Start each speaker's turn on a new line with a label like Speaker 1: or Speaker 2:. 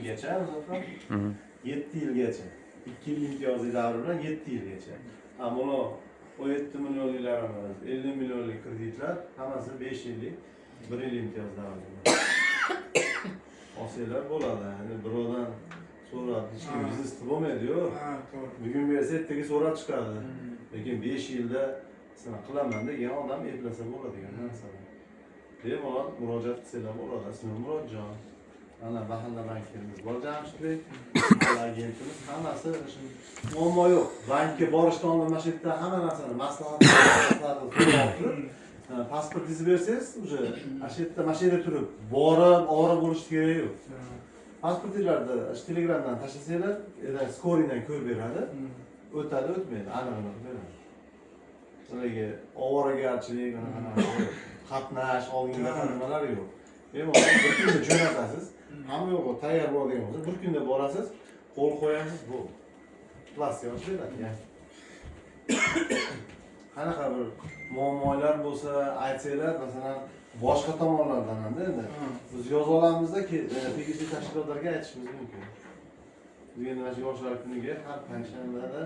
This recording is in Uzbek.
Speaker 1: Yilgacha, Muzaffar? 7 yilgacha, 2 yil imtiyozli davri bilan 7 yilgacha. A buni 17 millionliklarimiz, 50 millionlik kreditlar hammasi 5 yillik, 1 yil imtiyoz davri bilan olsanglar bo'ladi. Endi birovdan so'rab hech kim biznes qilib bo'lmaydiyu.
Speaker 2: Ha, to'g'ri.
Speaker 1: Bugun bersa, ertaga so'rab chiqadi. Lekin 5 yilda "Sen qilaman" degan odam eplasa bo'ladigan narsa. Bemalol murojaat qilsanglar bo'ladi. Ismim Murodjon. Mana mahalla bankirimiz bor, Jamshidbek agentimiz, hammasi shu, muammo yo'q. Bankka borishdan oldin mana shu yerda hamma narsani maslahat maslahat so'rab turib, pasportingizni bersangiz, уже ana shu yerda, mana shu yerda turib borib ovora bo'lishni keragi yo'q. Pasportinglarni shu Telegramdan tashlasanglar, skoringdan ko'rib beradi, o'tadi, o'tmaydi, anig'ini qilib beradi. Ularga ovoragarchilik, anaqa narsa yo'q, qatnash oldingidaqa nimalar yo'q. Bemalol bir kunda jo'natasiz, hamma yo'q tayyor bo'ladigan bo'lsa, bir kunda borasiz, qo'l qo'yasiz, bo'ldi, plastik ochib beradi. Yani qanaqa bir muammolar bo'lsa, aytsanglar, masalan, boshqa tomonlardan hamda endi biz yoza olamizda, tegishli tashkilotlarga aytishimiz mumkin. Bizga mana shu yoshlar kuniga har payshanbada.